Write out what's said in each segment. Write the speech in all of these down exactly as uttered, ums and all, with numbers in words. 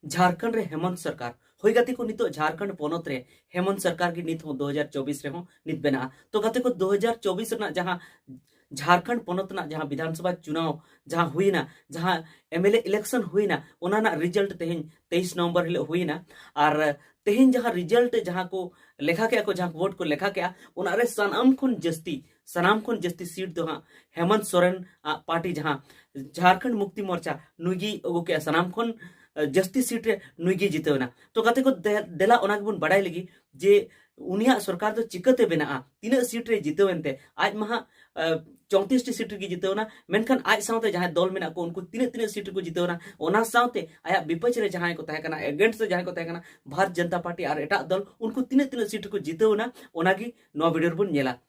ᱡᱷᱟᱲᱠᱷᱚᱸᱰ ᱨᱮ ᱦᱮᱢᱚᱱᱛ ᱥᱚᱨᱠᱟᱨ᱾ ᱦᱳᱭ ᱜᱟᱛᱮ ᱠᱚ, ᱱᱤᱛᱚᱜ ᱡᱷᱟᱨᱠᱷᱚᱸᱰ ᱯᱚᱱᱚᱛ ᱨᱮ ᱦᱮᱢᱚᱱᱛ ᱥᱚᱨᱠᱟᱨ ᱜᱮ ᱱᱤᱛ ᱦᱚᱸ ᱫᱩ ᱦᱟᱡᱟᱨ ᱪᱚᱵᱵᱤᱥ ᱨᱮᱦᱚᱸ ᱱᱤᱛ ᱢᱮᱱᱟᱜᱼᱟ᱾ ᱛᱚ ᱜᱟᱛᱮ ᱠᱚ, ᱫᱩ ᱦᱟᱡᱟᱨ ᱪᱚᱵᱵᱤᱥ ᱨᱮᱱᱟᱜ ᱡᱟᱦᱟᱸ ᱡᱷᱟᱨᱠᱷᱚᱸᱰ ᱯᱚᱱᱚᱛ ᱨᱮᱱᱟᱜ ᱡᱟᱦᱟᱸ ᱵᱤᱫᱷᱟᱱ ᱥᱚᱵᱷᱟ ᱪᱩᱱᱟᱣ ᱡᱟᱦᱟᱸ ᱦᱩᱭᱱᱟ, ᱡᱟᱦᱟᱸ ᱮᱢ ᱮᱞ ᱮ election ᱦᱩᱭᱱᱟ, ᱚᱱᱟ ᱨᱮᱱᱟᱜ result ᱛᱮᱦᱮᱧ ᱛᱮᱭᱤᱥ ᱱᱚᱵᱷᱮᱢᱵᱚᱨ ᱦᱤᱞᱳᱜ ᱦᱩᱭᱱᱟ᱾ ᱟᱨ ᱛᱮᱦᱮᱧ ᱡᱟᱦᱟᱸ result ᱡᱟᱦᱟᱸ ᱠᱚ ᱞᱮᱠᱷᱟ ᱠᱮᱜᱼᱟ ᱠᱚ, ᱡᱟᱦᱟᱸ vote ᱠᱚ ᱞᱮᱠᱷᱟ ᱠᱮᱜᱼᱟ, ᱚᱱᱟ ᱨᱮ ᱥᱟᱱᱟᱢ ᱠᱷᱚᱱ ᱡᱟᱹᱥᱛᱤ, ᱥᱟᱱᱟᱢ ᱠᱷᱚᱱ ᱡᱟᱹᱥᱛᱤ seat ᱫᱚ ᱦᱟᱸᱜ ᱦᱮᱢᱚᱱᱛ ᱥᱚᱨᱮᱱ ᱟᱜ party ᱡᱟᱦᱟᱸ ᱡᱷᱟᱨᱠᱷᱚᱸᱰ ᱢᱩᱠᱛᱤ ᱢᱳᱨᱪᱟ ᱱᱩᱭ ᱜᱮᱭ ᱟᱹᱜᱩ ᱠᱮᱜᱼᱟ᱾ ᱥᱟᱱᱟᱢ ᱠᱷᱚᱱ, ᱟᱸ, ᱡᱟᱹᱥᱛᱤ seat ᱨᱮ ᱱᱩᱭ ᱜᱮᱭ ᱡᱤᱛᱟᱹᱣ ᱮᱱᱟ᱾ ᱛᱚ ᱜᱟᱛᱮ ᱠᱚ, ᱫᱮ-, ᱫᱮᱞᱟ ᱚᱱᱟ ᱜᱮᱵᱚᱱ ᱵᱟᱲᱟᱭ ᱞᱟᱹᱜᱤᱫ ᱡᱮ ᱩᱱᱤᱭᱟᱜ ᱥᱚᱨᱠᱟᱨ ᱫᱚ ᱪᱤᱠᱟᱹᱛᱮ ᱵᱮᱱᱟᱜᱼᱟ, ᱛᱤᱱᱟᱹᱜ seat ᱨᱮ ᱡᱤᱛᱟᱹᱣ ᱮᱱᱛᱮ᱾ ᱟᱡ ᱢᱟ ᱦᱟᱸᱜ, ᱟᱸ, ᱪᱚᱣᱛᱨᱤᱥ ᱴᱤ seat ᱨᱮᱜᱮ ᱡᱤᱛᱟᱹᱣ ᱮᱱᱟ, ᱢᱮᱱᱠᱷᱟᱱ ᱟᱡ ᱥᱟᱶᱛᱮ ᱡᱟᱦᱟᱸᱭ ᱫᱚᱞ ᱢᱮᱱᱟᱜ ᱠᱚ, ᱩᱱᱠᱩ ᱛᱤᱱᱟᱹᱜ, ᱛᱤᱱᱟᱹᱜ seat ᱨᱮᱠᱚ ᱡᱤᱛᱟᱹᱣ ᱮᱱᱟ, ᱚᱱᱟ ᱥᱟᱶᱛᱮ ᱟᱭᱟᱜ ᱵᱤᱯᱚᱠᱷ ᱨᱮ ᱡᱟᱦᱟᱸᱭ ᱠᱚ ᱛᱟᱦᱮᱸ ᱠᱟᱱᱟ, against ᱨᱮ ᱡᱟᱦᱟᱸᱭ ᱠᱚ ᱛᱟᱦᱮᱸ ᱠᱟᱱᱟ, ᱵᱷᱟᱨᱚᱛ ᱡᱚᱱᱚᱛᱟ ᱯᱟᱨᱴᱤ ᱟᱨ ᱮᱴᱟᱜ ᱫᱚᱞ, ᱩᱱᱠᱩ ᱛᱤᱱᱟᱹᱜ, ᱛᱤᱱᱟᱹᱜ seat ᱨᱮᱠᱚ ᱡᱤᱛᱟᱹᱣ ᱮᱱᱟ, ᱚᱱᱟᱜᱮ ᱱᱚᱣᱟ video ᱨᱮᱵᱚᱱ ᱧᱮᱞᱟ᱾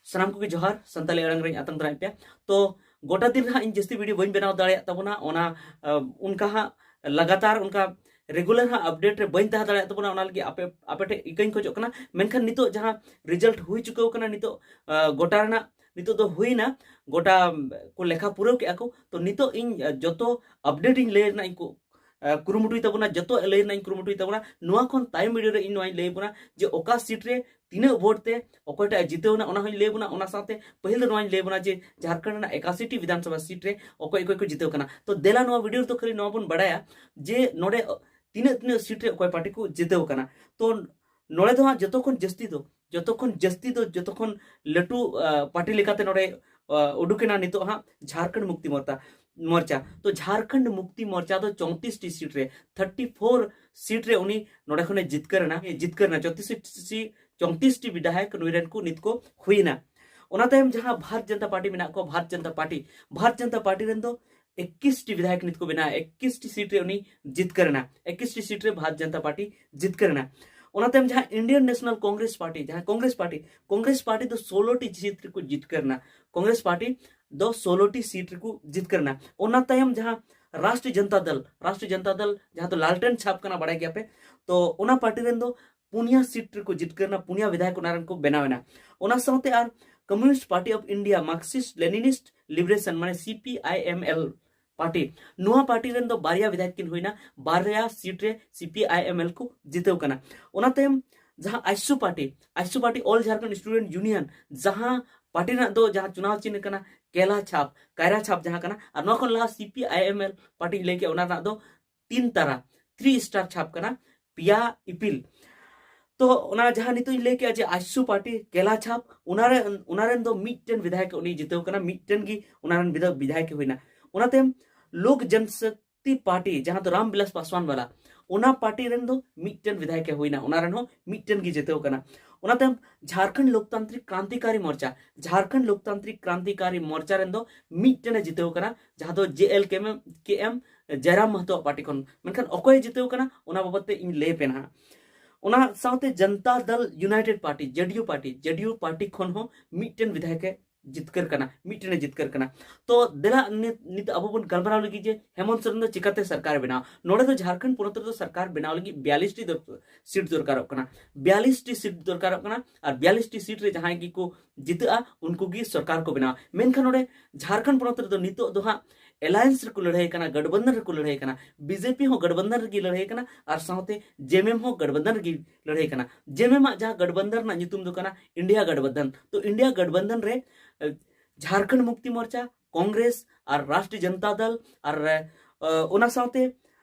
ᱥᱟᱱᱟᱢ ᱠᱚᱜᱮ ᱡᱚᱦᱟᱨ, ᱥᱟᱱᱛᱟᱲᱤ ᱟᱲᱟᱝ ᱨᱮᱧ ᱟᱛᱟᱝ ᱫᱟᱨᱟᱢᱮᱫ ᱯᱮᱭᱟ᱾ ᱛᱚ ᱜᱚᱴᱟ ᱫᱤᱱ ᱨᱮ ᱦᱟᱸᱜ ᱤᱧ ᱡᱟᱹᱥᱛᱤ video ᱵᱟᱹᱧ ᱵᱮᱱᱟᱣ ᱫᱟᱲᱮᱭᱟᱜ ᱛᱟᱵᱚᱱᱟ, ᱚᱱᱟ, ᱟᱸ, ᱚᱱᱠᱟ ᱦᱟᱸᱜ ᱞᱟᱜᱟᱛᱟᱨ ᱚᱱᱠᱟ regular ᱦᱟᱸᱜ update ᱨᱮ ᱵᱟᱹᱧ ᱛᱟᱦᱮᱸ ᱫᱟᱲᱮᱭᱟᱜ ᱛᱟᱵᱚᱱᱟ, ᱚᱱᱟ ᱞᱟᱹᱜᱤᱫ ᱟᱯᱮ, ᱟᱯᱮ ᱴᱷᱮᱱ ᱤᱠᱟᱹᱧ ᱠᱷᱚᱡᱚᱜ ᱠᱟᱱᱟ᱾ ᱢᱮᱱᱠᱷᱟᱱ ᱱᱤᱛᱚᱜ ᱡᱟᱦᱟᱸ result ᱦᱩᱭ ᱪᱩᱠᱟᱹᱣ ᱠᱟᱱᱟ, ᱱᱤᱛᱚᱜ, ᱟᱸ, ᱜᱚᱴᱟ ᱨᱮᱱᱟᱜ ᱱᱤᱛᱚᱜ ᱫᱚ ᱦᱩᱭᱱᱟ, ᱜᱚᱴᱟ ᱠᱚ ᱞᱮᱠᱷᱟ ᱯᱩᱨᱟᱹᱣ ᱠᱮᱜᱼᱟ ᱠᱚ᱾ ᱛᱚ ᱱᱤᱛᱚᱜ ᱤᱧ, ᱟᱸ, ᱡᱚᱛᱚ update ᱤᱧ ᱞᱟᱹᱭ ᱨᱮᱱᱟᱜ ᱤᱧ ᱠᱩ-, ᱟᱸ, ᱠᱩᱨᱩᱢᱩᱴᱩᱭ ᱛᱟᱵᱚᱱᱟ, ᱡᱚᱛᱚ ᱞᱟᱹᱭ ᱨᱮᱱᱟᱜ ᱤᱧ ᱠᱩᱨᱩᱢᱩᱴᱩᱭ ᱛᱟᱵᱚᱱᱟ᱾ ᱱᱚᱣᱟ ᱠᱷᱚᱱ ᱛᱟᱭᱚᱢ video ᱨᱮ ᱤᱧ ᱱᱚᱣᱟᱧ ᱞᱟᱹᱭ ᱟᱵᱚᱱᱟ ᱡᱮ ᱚᱠᱟ seat ᱨᱮ ᱛᱤᱱᱟᱹᱜ vote ᱛᱮ ᱚᱠᱚᱭᱴᱟᱜ ᱮ ᱡᱤᱛᱟᱹᱣ ᱮᱱᱟ, ᱚᱱᱟ ᱦᱚᱸᱧ ᱞᱟᱹᱭ ᱟᱵᱚᱱᱟ᱾ ᱚᱱᱟ ᱥᱟᱶᱛᱮ ᱯᱟᱹᱦᱤᱞ ᱫᱚ ᱱᱚᱣᱟᱧ ᱞᱟᱹᱭ ᱟᱵᱚᱱᱟ ᱡᱮ ᱡᱷᱟᱨᱠᱷᱚᱸᱰ ᱨᱮᱱᱟᱜ ᱮᱠᱟᱥᱤ ᱴᱤ ᱵᱤᱫᱷᱟᱱ ᱥᱚᱵᱷᱟ seat ᱨᱮ ᱚᱠᱚᱭ ᱚᱠᱚᱭ ᱠᱚ ᱡᱤᱛᱟᱹᱣ ᱠᱟᱱᱟ᱾ ᱛᱚ ᱫᱮᱞᱟ ᱱᱚᱣᱟ video ᱨᱮᱫᱚ ᱠᱷᱟᱹᱞᱤ ᱱᱚᱣᱟ ᱵᱚᱱ ᱵᱟᱲᱟᱭᱟ ᱡᱮ ᱱᱚᱰᱮ ᱛᱤᱱᱟᱹᱜ, ᱛᱤᱱᱟᱹᱜ seat ᱨᱮ ᱚᱠᱚᱭ party ᱠᱚ ᱡᱤᱛᱟᱹᱣ ᱠᱟᱱᱟ᱾ ᱛᱚ ᱱᱚᱰᱮ ᱫᱚ ᱦᱟᱸᱜ ᱡᱚᱛᱚ ᱠᱷᱚᱱ ᱡᱟᱹᱥᱛᱤ ᱫᱚ, ᱡᱚᱛᱚ ᱠᱷᱚᱱ ᱡᱟᱹᱥᱛᱤ ᱫᱚ, ᱡᱚᱛᱚ ᱠᱷᱚᱱ ᱞᱟᱹᱴᱩ, ᱟᱸ, party ᱞᱮᱠᱟᱛᱮ ᱱᱚᱰᱮ, ᱟᱸ, ᱩᱰᱩᱠᱮᱱᱟ ᱱᱤᱛᱚᱜ ᱦᱟᱸᱜ ᱡᱷᱟᱨᱠᱷᱚᱸᱰ ᱢᱩᱠᱛᱤ ᱢᱳᱨᱪᱟ, ᱢᱳᱨᱪᱟ᱾ ᱛᱚ ᱡᱷᱟᱨᱠᱷᱚᱸᱰ ᱢᱩᱠᱛᱤ ᱢᱳᱨᱪᱟ ᱫᱚ ᱪᱚᱣᱛᱨᱤᱥ ᱴᱤ seat ᱨᱮ, thirty four seat ᱨᱮ ᱩᱱᱤ ᱱᱚᱰᱮ ᱠᱷᱚᱱᱮ ᱡᱤᱛᱠᱟᱹᱨ ᱮᱱᱟ, ᱡᱤᱛᱠᱟᱹᱨ ᱮᱱᱟ᱾ ᱪᱚᱣᱛᱨᱤᱥ ᱴᱤ, ᱪᱚᱣᱛᱨᱤᱥ ᱴᱤ ᱵᱤᱫᱷᱟᱭᱚᱠ ᱱᱩᱭ ᱨᱮᱱ ᱠᱚ ᱱᱤᱛ ᱠᱚ ᱦᱩᱭᱱᱟ᱾ ᱚᱱᱟ ᱛᱟᱭᱚᱢ ᱡᱟᱦᱟᱸ ᱵᱷᱟᱨᱚᱛ ᱡᱚᱱᱚᱛᱟ ᱯᱟᱨᱴᱤ ᱢᱮᱱᱟᱜ ᱠᱚᱣᱟ, ᱵᱷᱟᱨᱚᱛ ᱡᱚᱱᱚᱛᱟ ᱯᱟᱨᱴᱤ, ᱵᱷᱟᱨᱚᱛ ᱡᱚᱱᱚᱛᱟ ᱯᱟᱨᱴᱤ ᱨᱮᱱ ᱫᱚ ᱮᱠᱤᱥ ᱴᱤ ᱵᱤᱫᱷᱟᱭᱚᱠ ᱱᱤᱛ ᱠᱚ ᱵᱮᱱᱟᱣᱟ, ᱮᱠᱤᱥ ᱴᱤ seat ᱨᱮ ᱩᱱᱤ ᱡᱤᱛᱠᱟᱹᱨ ᱮᱱᱟ, ᱮᱠᱤᱥ ᱴᱤ seat ᱨᱮ ᱵᱷᱟᱨᱚᱛ ᱡᱚᱱᱚᱛᱟ ᱯᱟᱨᱴᱤ ᱡᱤᱛᱠᱟᱹᱨ ᱮᱱᱟ᱾ ᱚᱱᱟ ᱛᱟᱭᱚᱢ ᱡᱟᱦᱟᱸ Indian National Congress Party, ᱡᱟᱦᱟᱸ ᱠᱚᱝᱜᱨᱮᱥ ᱯᱟᱨᱴᱤ, ᱠᱚᱝᱜᱨᱮᱥ ᱯᱟᱨᱴᱤ ᱫᱚ ᱥᱳᱞᱳ ᱴᱤ seat ᱨᱮᱠᱚ ᱡᱤᱛᱠᱟᱹᱨ ᱮᱱᱟ, ᱠᱚᱝᱜᱨᱮᱥ ᱯᱟᱨᱴᱤ ᱫᱚ ᱥᱳᱞᱳ ᱴᱤ seat ᱨᱮᱠᱚ ᱡᱤᱛᱠᱟᱹᱨ ᱮᱱᱟ᱾ ᱚᱱᱟ ᱛᱟᱭᱚᱢ ᱡᱟᱦᱟᱸ ᱨᱟᱥᱴᱨᱤᱭᱚ ᱡᱚᱱᱚᱛᱟ ᱫᱚᱞ, ᱨᱟᱥᱴᱨᱤᱭᱚ ᱡᱚᱱᱚᱛᱟ ᱫᱚᱞ ᱡᱟᱦᱟᱸ ᱫᱚ ᱞᱟᱞᱴᱮᱱ ᱪᱷᱟᱯ ᱠᱟᱱᱟ, ᱵᱟᱲᱟᱭ ᱜᱮᱭᱟ ᱯᱮ, ᱛᱚ ᱚᱱᱟ ᱯᱟᱨᱴᱤ ᱨᱮᱱ ᱫᱚ ᱯᱩᱱᱭᱟ seat ᱨᱮᱠᱚ ᱡᱤᱛᱠᱟᱹᱨ ᱮᱱᱟ, ᱯᱩᱱᱭᱟ ᱵᱤᱫᱷᱟᱭᱚᱠ ᱚᱱᱟ ᱨᱮᱱ ᱠᱚ ᱵᱮᱱᱟᱣ ᱮᱱᱟ᱾ ᱚᱱᱟ ᱥᱟᱶᱛᱮ ᱟᱨ Communist Party of India, Marxist Leninist Liberation, ᱢᱟᱱᱮ C P I M L, party, ᱱᱚᱣᱟ ᱯᱟᱨᱴᱤ ᱨᱮᱱ ᱫᱚ ᱵᱟᱨᱭᱟ ᱵᱤᱫᱷᱟᱭᱚᱠ ᱠᱤᱱ ᱦᱩᱭᱱᱟ, ᱵᱟᱨᱭᱟ ᱥᱤᱴ ᱨᱮ ᱥᱤᱯᱤᱟᱭᱮᱢᱮᱞ ᱠᱚ ᱡᱤᱛᱟᱹᱣ ᱠᱟᱱᱟ᱾ ᱚᱱᱟ ᱛᱟᱭᱚᱢ ᱡᱟᱦᱟᱸ ᱟᱡᱥᱩ ᱯᱟᱨᱴᱤ, ᱟᱡᱥᱩ ᱯᱟᱨᱴᱤ, ᱚᱞ ᱡᱷᱟᱨᱠᱷᱚᱸᱰ ᱥᱴᱩᱰᱮᱱᱴ ᱭᱩᱱᱤᱭᱚᱱ, ᱡᱟᱦᱟᱸ ᱯᱟᱨᱴᱤ ᱨᱮᱱᱟᱜ ᱫᱚ ᱡᱟᱦᱟᱸ ᱪᱩᱱᱟᱣ ᱪᱤᱱᱦᱟᱹ ᱠᱟᱱᱟ ᱠᱮᱞᱟ ᱪᱷᱟᱯ, ᱠᱟᱭᱨᱟ ᱪᱷᱟᱯ ᱡᱟᱦᱟᱸ ᱠᱟᱱᱟ, ᱟᱨ ᱱᱚᱣᱟ ᱠᱷᱚᱱ ᱞᱟᱦᱟ ᱥᱤᱯᱤᱟᱭᱮᱢᱮᱞ ᱯᱟᱨᱴᱤ ᱞᱟᱹᱭ ᱠᱮᱫ, ᱚᱱᱟ ᱨᱮᱱᱟᱜ ᱫᱚ ᱛᱤᱱ ᱛᱟᱨᱟ, ᱛᱷᱨᱤ ᱥᱴᱟᱨ ᱪᱷᱟᱯ ᱠᱟᱱᱟ, ᱯᱮᱭᱟ ᱤᱯᱤᱞ᱾ ᱛᱚ ᱚᱱᱟ ᱡᱟᱦᱟᱸ ᱱᱤᱛᱚᱜ ᱤᱧ ᱞᱟᱹᱭ ᱠᱮᱫᱼᱟ ᱡᱮ ᱟᱡᱥᱩ ᱯᱟᱨᱴᱤ ᱠᱮᱞᱟ ᱪᱷᱟᱯ, ᱚᱱᱟ ᱨᱮ, ᱚᱱᱟ ᱨᱮᱱ ᱫᱚ ᱢᱤᱫᱴᱮᱱ ᱵᱤᱫᱷᱟᱭᱚᱠ ᱩᱱᱤ ᱡᱤᱛᱟᱹᱣ ᱠᱟᱱᱟ, ᱢᱤᱫᱴᱮᱱ ᱜᱮ ᱚᱱᱟ ᱨᱮᱱ ᱵᱤᱫᱷᱟ-, ᱵᱤᱫᱷᱟᱭᱚᱠ ᱦᱩᱭᱱᱟ᱾ ᱚᱱᱟ ᱛᱟᱭᱚᱢ ᱞᱳᱠ ᱡᱚᱱᱥᱚᱠᱛᱤ ᱯᱟᱨᱴᱤ, ᱡᱟᱦᱟᱸ ᱫᱚ ᱨᱟᱢ ᱵᱤᱞᱟᱥ ᱯᱟᱥᱣᱟᱱ ᱵᱟᱞᱟ, ᱚᱱᱟ ᱯᱟᱨᱴᱤ ᱨᱮᱱ ᱫᱚ ᱢᱤᱫᱴᱮᱱ ᱵᱤᱫᱷᱟᱭᱚᱠ ᱦᱩᱭᱱᱟ, ᱚᱱᱟ ᱨᱮᱱ ᱦᱚᱸ ᱢᱤᱫᱴᱮᱱ ᱜᱮ ᱡᱤᱛᱟᱹᱣ ᱠᱟᱱᱟ᱾ ᱚᱱᱟ ᱛᱟᱭᱚᱢ ᱡᱷᱟᱨᱠᱷᱚᱸᱰ ᱞᱳᱠᱛᱟᱱᱛᱨᱤᱠ ᱠᱨᱟᱱᱛᱤᱠᱟᱨᱤ ᱢᱳᱨᱪᱟ, ᱡᱷᱟᱨᱠᱷᱚᱸᱰ ᱞᱳᱠᱛᱟᱱᱛᱨᱤᱠ ᱠᱨᱟᱱᱛᱤᱠᱟᱨᱤ ᱢᱳᱨᱪᱟ ᱨᱮᱱ ᱫᱚ ᱢᱤᱫᱴᱮᱱ ᱮ ᱡᱤᱛᱟᱹᱣ ᱠᱟᱱᱟ, ᱡᱟᱦᱟᱸ ᱫᱚ ᱡᱮ ᱮᱞ ᱠᱮ ᱮᱢ, ᱠᱮ ᱮᱢ ᱡᱟᱭᱨᱟᱢ ᱢᱟᱦᱛᱚ ᱯᱟᱨᱴᱤ ᱠᱷᱚᱱ᱾ ᱢᱮᱱᱠᱷᱟᱱ ᱚᱠᱚᱭᱮ ᱡᱤᱛᱟᱹᱣ ᱠᱟᱱᱟ, ᱚᱱᱟ ᱵᱟᱵᱚᱫ ᱛᱮ ᱤᱧ ᱞᱟᱹᱭ ᱟᱯᱮ ᱱᱟᱦᱟᱜ᱾ ᱚᱱᱟ ᱥᱟᱶᱛᱮ ᱡᱚᱱᱛᱟ ᱫᱚᱞ ᱭᱩᱱᱟᱭᱴᱮᱰ ᱯᱟᱨᱴᱤ, ᱡᱮ ᱰᱤ ᱭᱩ ᱯᱟᱨᱴᱤ, ᱡᱮ ᱰᱤ ᱭᱩ ᱯᱟᱨᱴᱤ ᱠᱷᱚᱱ ᱦᱚᱸ ᱢᱤᱫᱴᱮᱱ ᱵᱤᱫᱷᱟᱭᱚᱠ ᱮ ᱡᱤᱛᱠᱟᱹᱨ ᱠᱟᱱᱟ, ᱢᱤᱫᱴᱮᱱ ᱮ ᱡᱤᱛᱠᱟᱹᱨ ᱠᱟᱱᱟ᱾ ᱛᱚ ᱫᱮᱞᱟ ᱱᱤᱛ, ᱱᱤᱛ ᱟᱵᱚ ᱵᱚᱱ ᱜᱟᱞᱢᱟᱨᱟᱣ ᱞᱟᱹᱜᱤᱫ ᱡᱮ ᱦᱮᱢᱚᱱᱛ ᱥᱚᱨᱮᱱ ᱫᱚ ᱪᱤᱠᱟᱛᱮ ᱥᱚᱨᱠᱟᱨ ᱵᱮᱱᱟᱣᱟ᱾ ᱱᱚᱰᱮ ᱫᱚ ᱡᱷᱟᱨᱠᱷᱚᱸᱰ ᱯᱚᱱᱚᱛ ᱨᱮᱫᱚ ᱥᱚᱨᱠᱟᱨ ᱵᱮᱱᱟᱣ ᱞᱟᱹᱜᱤᱫ ᱵᱤᱭᱟᱞᱤᱥ ᱴᱤ ᱫᱚᱨ-, ᱥᱤᱴ ᱫᱚᱨᱠᱟᱨᱚᱜ ᱠᱟᱱᱟ, ᱵᱤᱭᱟᱞᱤᱥ ᱴᱤ ᱥᱤᱴ ᱫᱚᱨᱠᱟᱨᱚᱜ ᱠᱟᱱᱟ᱾ ᱟᱨ ᱵᱤᱭᱟᱞᱤᱥ ᱴᱤ ᱥᱤᱴ ᱨᱮ ᱡᱟᱦᱟᱸᱭ ᱜᱮᱠᱚ ᱡᱤᱛᱟᱹᱜᱼᱟ, ᱩᱱᱠᱩ ᱜᱮ ᱥᱚᱨᱠᱟᱨ ᱠᱚ ᱵᱮᱱᱟᱣᱟ᱾ ᱢᱮᱱᱠᱷᱟᱱ ᱱᱚᱰᱮ ᱡᱷᱟᱨᱠᱷᱚᱸᱰ ᱯᱚᱱᱚᱛ ᱨᱮᱫᱚ ᱱᱤᱛᱚᱜ ᱫᱚ ᱦᱟᱸᱜ ᱮᱞᱟᱭᱮᱱᱥ ᱨᱮᱠᱚ ᱞᱟᱹᱲᱦᱟᱹᱭ ᱠᱟᱱᱟ, ᱜᱚᱴᱵᱚᱱᱫᱷᱚᱱ ᱨᱮᱠᱚ ᱞᱟᱹᱲᱦᱟᱹᱭ ᱠᱟᱱᱟ, ᱵᱤᱡᱮᱯᱤ ᱦᱚᱸ ᱜᱚᱴᱵᱚᱱᱫᱷᱚᱱ ᱨᱮᱜᱮ ᱞᱟᱹᱲᱦᱟᱹᱭ ᱠᱟᱱᱟ, ᱟᱨ ᱥᱟᱶᱛᱮ ᱡᱮ ᱮᱢ ᱮᱢ ᱦᱚᱸ ᱜᱚᱴᱵᱚᱱᱫᱷᱚᱱ ᱨᱮᱜᱮ ᱞᱟᱹᱲᱦᱟᱹᱭ ᱠᱟᱱᱟ᱾ ᱡᱮ ᱮᱢ ᱮᱢ ᱟᱜ ᱡᱟᱦᱟᱸ ᱜᱚᱴᱵᱚᱱᱫᱷᱚᱱ ᱨᱮᱱᱟᱜ ᱧᱩᱛᱩᱢ ᱫᱚ ᱠᱟᱱᱟ ᱤᱱᱰᱤᱭᱟ ᱜᱚᱴᱵᱚᱱᱫᱷᱚᱱ᱾ ᱛᱚ ᱤᱱᱰᱤᱭᱟ ᱜᱚᱴᱵᱚᱱᱫᱷᱚᱱ ᱨᱮ, ᱮ, ᱡᱷᱟᱨᱠᱷᱚᱸᱰ ᱢᱩᱠᱛᱤ ᱢᱳᱨᱪᱟ, ᱠᱚᱝᱜᱨᱮᱥ ᱟᱨ ᱨᱟᱥᱴᱨᱤᱭᱚ ᱡᱚᱱᱛᱟ ᱫᱚᱞ ᱟᱨ, ᱮ, ᱚᱱᱟ ᱥᱟᱶᱛᱮ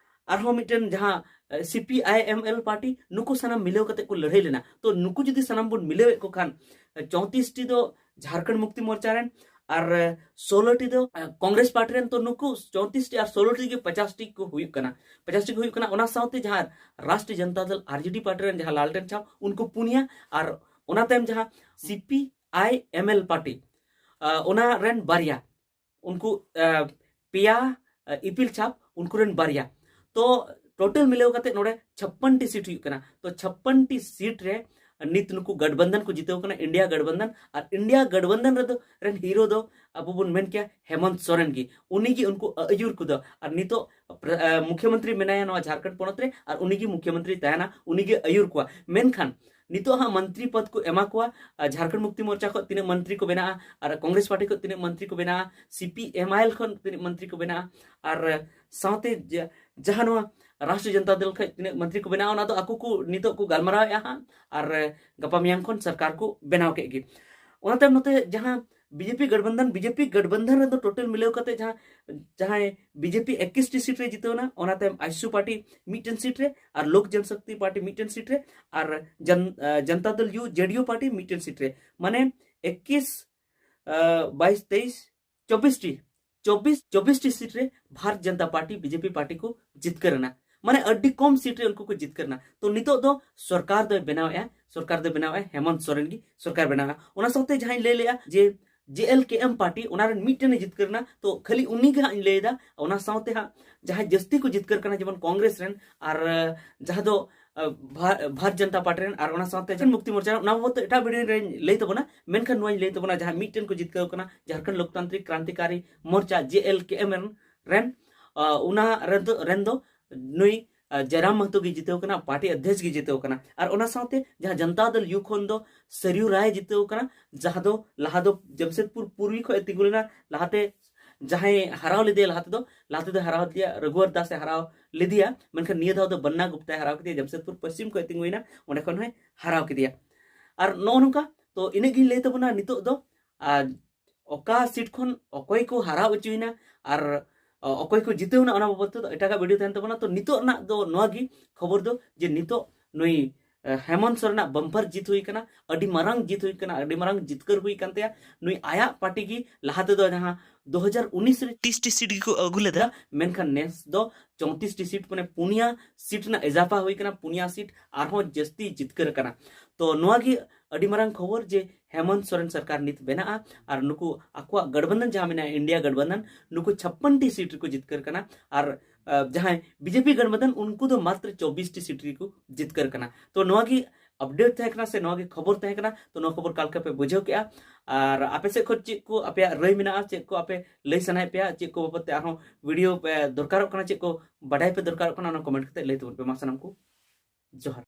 ᱟᱨᱦᱚᱸ ᱢᱤᱫᱴᱮᱱ ᱡᱟᱦᱟᱸ, ᱮ, C P I M L party, ᱱᱩᱠᱩ ᱥᱟᱱᱟᱢ ᱢᱤᱞᱟᱹᱣ ᱠᱟᱛᱮ ᱠᱚ ᱞᱟᱹᱲᱦᱟᱹᱭ ᱞᱮᱱᱟ᱾ ᱛᱚ ᱱᱩᱠᱩ ᱡᱩᱫᱤ ᱥᱟᱱᱟᱢ ᱵᱚᱱ ᱢᱤᱞᱟᱹᱣᱮᱫ ᱠᱚ ᱠᱷᱟᱱ, ᱮ, ᱪᱳᱭᱛᱨᱤᱥ ᱴᱤ ᱫᱚ ᱡᱷᱟᱨᱠᱷᱚᱸᱰ ᱢᱩᱠᱛᱤ ᱢᱳᱨᱪᱟ ᱨᱮᱱ ᱟᱨ, ᱮ, ᱥᱳᱞᱳ ᱴᱤ ᱫᱚ, ᱮ, ᱠᱚᱝᱜᱨᱮᱥ ᱯᱟᱨᱴᱤ ᱨᱮᱱ᱾ ᱛᱚ ᱱᱩᱠᱩ ᱪᱳᱭᱛᱨᱤᱥ ᱴᱤ ᱟᱨ ᱥᱳᱞᱳ ᱴᱤ ᱜᱮ ᱯᱚᱪᱟᱥ ᱴᱤ ᱠᱚ ᱦᱩᱭᱩᱜ ᱠᱟᱱᱟ, ᱯᱚᱪᱟᱥ ᱴᱤ ᱠᱚ ᱦᱩᱭᱩᱜ ᱠᱟᱱᱟ᱾ ᱚᱱᱟ ᱥᱟᱶᱛᱮ ᱡᱟᱦᱟᱸ ᱨᱟᱥᱴᱨᱤᱭᱚ ᱡᱚᱱᱛᱟ ᱫᱚᱞ, ᱟᱨ ᱡᱮ ᱰᱤ, ᱯᱟᱨᱴᱤ ᱨᱮᱱ ᱡᱟᱦᱟᱸ ᱞᱟᱞᱴᱮᱱ ᱪᱷᱟᱯ, ᱩᱱᱠᱩ ᱯᱩᱱᱭᱟ, ᱟᱨ ᱚᱱᱟ ᱛᱟᱭᱚᱢ ᱡᱟᱦᱟᱸ ᱥᱤ P I M L party, ᱟ, ᱚᱱᱟ ᱨᱮᱱ ᱵᱟᱨᱭᱟ, ᱩᱱᱠᱩ, ᱟ, ᱯᱮᱭᱟ, ᱟ, ᱤᱯᱤᱞ ᱪᱷᱟᱯ, ᱩᱱᱠᱩ ᱨᱮᱱ ᱵᱟᱨᱭᱟ᱾ ᱛᱚ ᱴᱳᱴᱟᱞ ᱢᱤᱞᱟᱹᱣ ᱠᱟᱛᱮ ᱱᱚᱰᱮ ᱪᱷᱟᱯᱯᱟᱱ ᱴᱤ ᱥᱤᱴ ᱦᱩᱭᱩᱜ ᱠᱟᱱᱟ᱾ ᱛᱚ ᱪᱷᱟᱯᱯᱟᱱ ᱴᱤ ᱥᱤᱴ ᱨᱮ ᱱᱤᱛ ᱱᱩᱠᱩ ᱜᱚᱴᱵᱚᱱᱫᱷᱚᱱ ᱠᱚ ᱡᱤᱛᱟᱹᱣ ᱠᱟᱱᱟ, ᱤᱱᱰᱤᱭᱟ ᱜᱚᱴᱵᱚᱱᱫᱷᱚᱱ᱾ ᱟᱨ ᱤᱱᱰᱤᱭᱟ ᱜᱚᱴᱵᱚᱱᱫᱷᱚᱱ ᱨᱮᱫᱚ, ᱨᱮᱱ ᱦᱤᱨᱳ ᱫᱚ ᱟᱵᱚ ᱵᱚᱱ ᱢᱮᱱ ᱠᱮᱭᱟ ᱦᱮᱢᱚᱱᱛ ᱥᱚᱨᱮᱱ ᱜᱮ, ᱩᱱᱤ ᱜᱮ ᱩᱱᱠᱩ ᱟᱹᱭᱩᱨ ᱠᱚᱫᱚ᱾ ᱟᱨ ᱱᱤᱛᱚᱜ ᱯᱨ-, ᱟ, ᱢᱩᱠᱷᱭᱚᱢᱚᱱᱛᱨᱤ ᱢᱮᱱᱟᱭᱟ ᱱᱚᱣᱟ ᱡᱷᱟᱨᱠᱷᱚᱸᱰ ᱯᱚᱱᱚᱛ ᱨᱮ, ᱟᱨ ᱩᱱᱤ ᱜᱮ ᱢᱩᱠᱷᱭᱚᱢᱚᱱᱛᱨᱤ ᱛᱟᱦᱮᱱᱟ, ᱩᱱᱤ ᱜᱮ ᱟᱹᱭᱩᱨ ᱠᱚᱣᱟ᱾ ᱢᱮᱱᱠᱷᱟᱱ ᱱᱤᱛᱚᱜ ᱦᱟᱸᱜ ᱢᱚᱱᱛᱨᱤ ᱯᱚᱫ ᱠᱚ ᱮᱢᱟ ᱠᱚᱣᱟ᱾ ᱟᱨ ᱡᱷᱟᱨᱠᱷᱚᱸᱰ ᱢᱩᱠᱛᱤ ᱢᱳᱨᱪᱟ ᱠᱷᱚᱱ ᱛᱤᱱᱟᱹᱜ ᱢᱚᱱᱛᱨᱤ ᱠᱚ ᱵᱮᱱᱟᱜᱼᱟ, ᱟᱨ ᱠᱚᱝᱜᱨᱮᱥ ᱯᱟᱨᱴᱤ ᱠᱷᱚᱱ ᱛᱤᱱᱟᱹᱜ ᱢᱚᱱᱛᱨᱤ ᱠᱚ ᱵᱮᱱᱟᱜᱼᱟ, C P M I L ᱠᱷᱚᱱ ᱛᱤᱱᱟᱹᱜ ᱢᱚᱱᱛᱨᱤ ᱠᱚ ᱵᱮᱱᱟᱜᱼᱟ, ᱟᱨ ᱥᱟᱶᱛᱮ ᱡᱟ-, ᱡᱟᱦᱟᱸ ᱱᱚᱣᱟ ᱨᱟᱥᱴᱨᱤᱭᱚ ᱡᱚᱱᱛᱟ ᱫᱚᱞ ᱠᱷᱚᱱ ᱛᱤᱱᱟᱹᱜ ᱢᱚᱱᱛᱨᱤ ᱠᱚ ᱵᱮᱱᱟᱜᱼᱟ, ᱚᱱᱟ ᱫᱚ ᱟᱠᱚ ᱠᱚ ᱱᱤᱛᱚᱜ ᱠᱚ ᱜᱟᱞᱢᱟᱨᱟᱣᱮᱫᱼᱟ ᱦᱟᱸᱜ, ᱟᱨ ᱜᱟᱯᱟ ᱢᱮᱭᱟᱝ ᱠᱷᱚᱱ ᱥᱚᱨᱠᱟᱨ ᱠᱚ ᱵᱮᱱᱟᱣ ᱠᱮᱫ ᱜᱮ᱾ ᱚᱱᱟ ᱛᱟᱭᱚᱢ ᱱᱚᱛᱮ ᱡᱟᱦᱟᱸ ᱵᱤᱡᱮᱯᱤ ᱜᱟᱴᱵᱟᱱᱫᱷᱟᱱ, ᱵᱤᱡᱮᱯᱤ ᱜᱟᱴᱵᱟᱱᱫᱷᱟᱱ ᱨᱮᱫᱚ ᱴᱳᱴᱟᱞ ᱢᱤᱞᱟᱹᱣ ᱠᱟᱛᱮ ᱡᱟᱦᱟᱸ, ᱡᱟᱦᱟᱸᱭ ᱵᱤᱡᱮᱯᱤ ᱮᱠᱤᱥ ᱴᱤ ᱥᱤᱴ ᱨᱮ ᱡᱤᱛᱟᱹᱣ ᱮᱱᱟ, ᱚᱱᱟ ᱛᱟᱭᱚᱢ ᱟᱡᱥᱩ ᱯᱟᱨᱴᱤ ᱢᱤᱫᱴᱮᱱ ᱥᱤᱴ ᱨᱮ, ᱟᱨ ᱞᱳᱠ ᱡᱚᱱᱥᱚᱠᱛᱤ ᱯᱟᱨᱴᱤ ᱢᱤᱫᱴᱮᱱ ᱥᱤᱴ ᱨᱮ, ᱟᱨ ᱡᱟᱱ-, ᱟ, ᱡᱚᱱᱛᱟ ᱫᱚᱞ ᱭᱩ, ᱡᱮ ᱰᱤ ᱭᱩ ᱯᱟᱨᱴᱤ ᱢᱤᱫᱴᱮᱱ ᱥᱤᱴ ᱨᱮ, ᱢᱟᱱᱮ ᱮᱠᱤᱥ, ᱟ, ᱵᱟᱭᱤᱥ, ᱛᱮᱭᱤᱥ, ᱪᱚᱵᱵᱤᱥ ᱴᱤ, ᱪᱚᱵᱵᱤᱥ, ᱪᱚᱵᱵᱤᱥ ᱴᱤ ᱥᱤᱴ ᱨᱮ ᱵᱷᱟᱨᱚᱛ ᱡᱚᱱᱚᱛᱟ ᱯᱟᱨᱴᱤ, ᱵᱤᱡᱮᱯᱤ ᱯᱟᱨᱴᱤ ᱠᱚ ᱡᱤᱛᱠᱟᱹᱨ ᱮᱱᱟ᱾ ᱢᱟᱱᱮ ᱟᱹᱰᱤ ᱠᱚᱢ ᱥᱤᱴ ᱨᱮ ᱩᱱᱠᱩ ᱠᱚ ᱡᱤᱛᱠᱟᱹᱨ ᱮᱱᱟ᱾ ᱛᱚ ᱱᱤᱛᱚᱜ ᱫᱚ ᱥᱚᱨᱠᱟᱨ ᱫᱚᱭ ᱵᱮᱱᱟᱣᱮᱫᱼᱟ, ᱥᱚᱨᱠᱟᱨ ᱫᱚᱭ ᱵᱮᱱᱟᱣᱮᱫᱼᱟ, ᱦᱮᱢᱚᱱᱛ ᱥᱚᱨᱮᱱ ᱜᱮ ᱥᱚᱨᱠᱟᱨ ᱵᱮᱱᱟᱣᱮᱫᱼᱟ᱾ ᱚᱱᱟ ᱥᱟᱶᱛᱮ ᱡᱟᱦᱟᱸᱧ ᱞᱟᱹᱭ ᱞᱮᱜᱼᱟ ᱡᱮ ᱡᱮ ᱮᱞ ᱠᱮ ᱮᱢ ᱯᱟᱨᱴᱤ, ᱚᱱᱟ ᱨᱮᱱ ᱢᱤᱫᱴᱮᱱ ᱮ ᱡᱤᱛᱠᱟᱹᱨ ᱮᱱᱟ᱾ ᱛᱚ ᱠᱷᱟᱹᱞᱤ ᱩᱱᱤ ᱜᱮ ᱦᱟᱸᱜ ᱤᱧ ᱞᱟᱹᱭ ᱮᱫᱟ᱾ ᱚᱱᱟ ᱥᱟᱶᱛᱮ ᱦᱟᱸᱜ ᱡᱟᱦᱟᱸᱭ ᱡᱟᱹᱥᱛᱤ ᱠᱚ ᱡᱤᱛᱠᱟᱹᱨ ᱠᱟᱱᱟ, ᱡᱮᱢᱚᱱ ᱠᱚᱝᱜᱨᱮᱥ ᱨᱮᱱ, ᱟᱨ, ᱟᱸ, ᱡᱟᱦᱟᱸ ᱫᱚ, ᱟᱸ, ᱵᱷᱟ-, ᱵᱷᱟᱨᱚᱛ ᱡᱚᱱᱚᱛᱟ ᱯᱟᱨᱴᱤ ᱨᱮᱱ, ᱟᱨ ᱚᱱᱟ ᱥᱟᱶᱛᱮ ᱡᱷᱟᱨᱠᱷᱚᱸᱰ ᱢᱩᱠᱛᱤ ᱢᱳᱨᱪᱟ ᱨᱮᱱ, ᱚᱱᱟ ᱵᱟᱵᱚᱫ ᱛᱮ ᱮᱴᱟᱜ ᱵᱷᱤᱰᱤᱭᱳ ᱨᱮᱧ ᱞᱟᱹᱭ ᱛᱟᱵᱚᱱᱟ᱾ ᱢᱮᱱᱠᱷᱟᱱ ᱱᱚᱣᱟᱧ ᱞᱟᱹᱭ ᱛᱟᱵᱚᱱᱟ, ᱡᱟᱦᱟᱸ ᱢᱤᱫᱴᱮᱱ ᱠᱚ ᱡᱤᱛᱠᱟᱹᱨ ᱠᱟᱱᱟ ᱡᱷᱟᱨᱠᱷᱚᱸᱰ ᱞᱳᱠᱛᱟᱱᱛᱨᱤᱠ ᱠᱨᱟᱱᱛᱤᱠᱟᱨᱤ ᱢᱳᱨᱪᱟ, ᱡᱮ ᱮᱞ ᱠᱮ ᱮᱢ ᱨᱮᱱ, ᱨᱮᱱ, ᱟᱸ, ᱚᱱᱟ ᱨᱮᱱ ᱫᱚ, ᱨᱮᱱ ᱫᱚ ᱱᱩᱭ, ᱟᱸ, ᱡᱟᱭᱨᱟᱢ ᱢᱟᱦᱟᱛᱚ ᱜᱮ ᱡᱤᱛᱟᱹᱣ ᱠᱟᱱᱟ, ᱯᱟᱨᱴᱤ ᱚᱫᱷᱭᱚᱠᱥ ᱜᱮ ᱡᱤᱛᱟᱹᱣ ᱠᱟᱱᱟ᱾ ᱟᱨ ᱚᱱᱟ ᱥᱟᱶᱛᱮ ᱡᱟᱦᱟᱸ ᱡᱚᱱᱛᱟ ᱫᱚᱞ ᱭᱩ ᱠᱷᱚᱱ ᱫᱚ ᱥᱟᱨᱭᱩ ᱨᱟᱭ ᱡᱤᱛᱟᱹᱣ ᱠᱟᱱᱟ, ᱡᱟᱦᱟᱸ ᱫᱚ ᱞᱟᱦᱟ ᱫᱚ ᱡᱟᱢᱥᱮᱫᱽᱯᱩᱨ ᱯᱩᱨᱵᱤ ᱠᱷᱚᱱ ᱮ ᱛᱤᱸᱜᱩ ᱞᱮᱱᱟ᱾ ᱞᱟᱦᱟᱛᱮ ᱡᱟᱦᱟᱸᱭ ᱦᱟᱨᱟᱣ ᱞᱮᱫᱮᱭᱟ, ᱞᱟᱦᱟ ᱛᱮᱫᱚ, ᱞᱟᱦᱟ ᱛᱮᱫᱚ ᱦᱟᱨᱟᱣ ᱞᱮᱫᱮᱭᱟ ᱨᱟᱜᱷᱩᱣᱟᱨ ᱫᱟᱥ ᱮ ᱦᱟᱨᱟᱣ ᱞᱮᱫᱮᱭᱟ, ᱢᱮᱱᱠᱷᱟᱱ ᱱᱤᱭᱟᱹ ᱫᱷᱟᱣ ᱫᱚ ᱵᱟᱱᱱᱟ ᱜᱩᱯᱛᱟᱭ ᱦᱟᱨᱟᱣ ᱠᱮᱫᱮᱭᱟ, ᱡᱟᱢᱥᱮᱫᱽᱯᱩᱨ ᱯᱚᱥᱪᱤᱢ ᱠᱷᱚᱱ ᱮ ᱛᱤᱸᱜᱩᱭᱮᱱᱟ, ᱚᱸᱰᱮ ᱠᱷᱚᱱ ᱦᱚᱸᱭ ᱦᱟᱨᱟᱣ ᱠᱮᱫᱮᱭᱟ᱾ ᱟᱨ ᱱᱚᱜᱼᱚ ᱱᱚᱝᱠᱟ, ᱛᱚ ᱤᱱᱟᱹᱜ ᱜᱤᱧ ᱞᱟᱹᱭ ᱛᱟᱵᱚᱱᱟ ᱱᱤᱛᱚᱜ ᱫᱚ᱾ ᱟᱨ ᱚᱠᱟ ᱥᱤᱴ ᱠᱷᱚᱱ ᱚᱠᱚᱭ ᱠᱚ ᱦᱟᱨᱟᱣ ᱦᱚᱪᱚᱭᱮᱱᱟ ᱟᱨ, ᱚ, ᱚᱠᱚᱭ ᱠᱚ ᱡᱤᱛᱟᱹᱣ ᱮᱱᱟ, ᱚᱱᱟ ᱵᱟᱵᱚᱫ ᱛᱮᱫᱚ ᱮᱴᱟᱜᱟᱜ ᱵᱷᱤᱰᱤᱭᱳ ᱛᱟᱦᱮᱱ ᱛᱟᱵᱚᱱᱟ᱾ ᱛᱚ ᱱᱤᱛᱚᱜ ᱨᱮᱱᱟᱜ ᱫᱚ ᱱᱚᱣᱟ ᱜᱮ ᱠᱷᱚᱵᱚᱨ ᱫᱚ, ᱡᱮ ᱱᱤᱛᱚᱜ ᱱᱩᱭ, ᱮ, ᱦᱮᱢᱚᱱᱛ ᱥᱚᱨᱮᱱᱟᱜ ᱵᱟᱢᱯᱟᱨ ᱡᱤᱛ ᱦᱩᱭ ᱠᱟᱱᱟ, ᱟᱹᱰᱤ ᱢᱟᱨᱟᱝ ᱡᱤᱛ ᱦᱩᱭ ᱠᱟᱱᱟ, ᱟᱹᱰᱤ ᱢᱟᱨᱟᱝ ᱡᱤᱛᱠᱟᱹᱨ ᱦᱩᱭ ᱠᱟᱱ ᱛᱟᱭᱟ᱾ ᱱᱩᱭ ᱟᱭᱟᱜ ᱯᱟᱨᱴᱤ ᱜᱮ ᱞᱟᱦᱟ ᱛᱮᱫᱚ ᱡᱟᱦᱟᱸ ᱫᱩ ᱦᱟᱡᱟᱨ ᱩᱱᱤᱥ ᱨᱮ ᱛᱤᱨᱤᱥ ᱴᱤ ᱥᱤᱴ ᱜᱮᱠᱚ ᱟᱹᱜᱩ ᱞᱮᱫᱟ, ᱢᱮᱱᱠᱷᱟᱱ ᱱᱮᱥ ᱫᱚ ᱪᱳᱭᱛᱨᱤᱥ ᱴᱤ ᱥᱤᱴ, ᱢᱟᱱᱮ ᱯᱩᱱᱭᱟ ᱥᱤᱴ ᱨᱮᱱᱟᱜ ᱤᱡᱟᱯᱷᱟ ᱦᱩᱭ ᱠᱟᱱᱟ, ᱯᱩᱱᱭᱟ ᱥᱤᱴ ᱟᱨᱦᱚᱸ ᱡᱟᱹᱥᱛᱤ ᱡᱤᱛᱠᱟᱹᱨ ᱠᱟᱱᱟ᱾ ᱛᱚ ᱱᱚᱣᱟ ᱜᱮ ᱟᱹᱰᱤ ᱢᱟᱨᱟᱝ ᱠᱷᱚᱵᱚᱨ ᱡᱮ ᱦᱮᱢᱚᱱᱛ ᱥᱚᱨᱮᱱ ᱥᱚᱨᱠᱟᱨ ᱱᱤᱛ ᱵᱮᱱᱟᱜᱼᱟ ᱟᱨ ᱱᱩᱠᱩ ᱟᱠᱚᱣᱟᱜ ᱜᱟᱴᱵᱟᱱᱫᱷᱟᱱ ᱡᱟᱦᱟᱸ ᱢᱮᱱᱟᱜᱼᱟ, ᱤᱱᱰᱤᱭᱟ ᱜᱟᱴᱵᱟᱱᱫᱷᱟᱱ, ᱱᱩᱠᱩ ᱪᱷᱟᱯᱯᱟᱱ ᱴᱤ ᱥᱤᱴ ᱨᱮᱠᱚ ᱡᱤᱛᱠᱟᱹᱨ ᱠᱟᱱᱟ᱾ ᱟᱨ, ᱟᱸ, ᱡᱟᱦᱟᱸᱭ ᱵᱤᱡᱮᱯᱤ ᱜᱟᱴᱵᱟᱱᱫᱷᱟᱱ, ᱩᱱᱠᱩ ᱫᱚ ᱢᱟᱛᱨᱚ ᱪᱚᱵᱵᱤᱥ ᱴᱤ ᱥᱤᱴ ᱨᱮᱠᱚ ᱡᱤᱛᱠᱟᱹᱨ ᱠᱟᱱᱟ᱾ ᱛᱚ ᱱᱚᱣᱟ ᱜᱮ ᱟᱯᱰᱮᱴ ᱛᱟᱦᱮᱸ ᱠᱟᱱᱟ ᱥᱮ ᱱᱚᱣᱟ ᱜᱮ ᱠᱷᱚᱵᱚᱨ ᱛᱟᱦᱮᱸ ᱠᱟᱱᱟ᱾ ᱛᱚ ᱱᱚᱣᱟ ᱠᱷᱚᱵᱚᱨ ᱚᱠᱟ ᱞᱮᱠᱟ ᱯᱮ ᱵᱩᱡᱷᱟᱹᱣ ᱠᱮᱜᱼᱟ? ᱟᱨ ᱟᱯᱮ ᱥᱮᱫ ᱠᱷᱚᱱ ᱪᱮᱫ ᱠᱚ ᱟᱯᱮᱭᱟᱜ ᱨᱟᱹᱭ ᱢᱮᱱᱟᱜᱼᱟ, ᱪᱮᱫ ᱠᱚ ᱟᱯᱮ ᱞᱟᱹᱭ ᱥᱟᱱᱟᱭᱮᱫ ᱯᱮᱭᱟ, ᱪᱮᱫ ᱠᱚ ᱵᱟᱵᱚᱫ ᱛᱮ ᱟᱨᱦᱚᱸ ᱵᱷᱤᱰᱤᱭᱳ ᱯᱮ ᱫᱚᱨᱠᱟᱨᱚᱜ ᱠᱟᱱᱟ, ᱪᱮᱫ ᱠᱚ ᱵᱟᱰᱟᱭ ᱯᱮ ᱫᱚᱨᱠᱟᱨᱚᱜ ᱠᱟᱱᱟ, ᱚᱱᱟ ᱠᱚᱢᱮᱱᱴ ᱠᱟᱛᱮ ᱞᱟᱹᱭ ᱛᱟᱵᱚᱱ ᱯᱮ᱾ ᱢᱟ ᱥᱟᱱᱟᱢ ᱠᱚ ᱡᱚᱦᱟᱨ᱾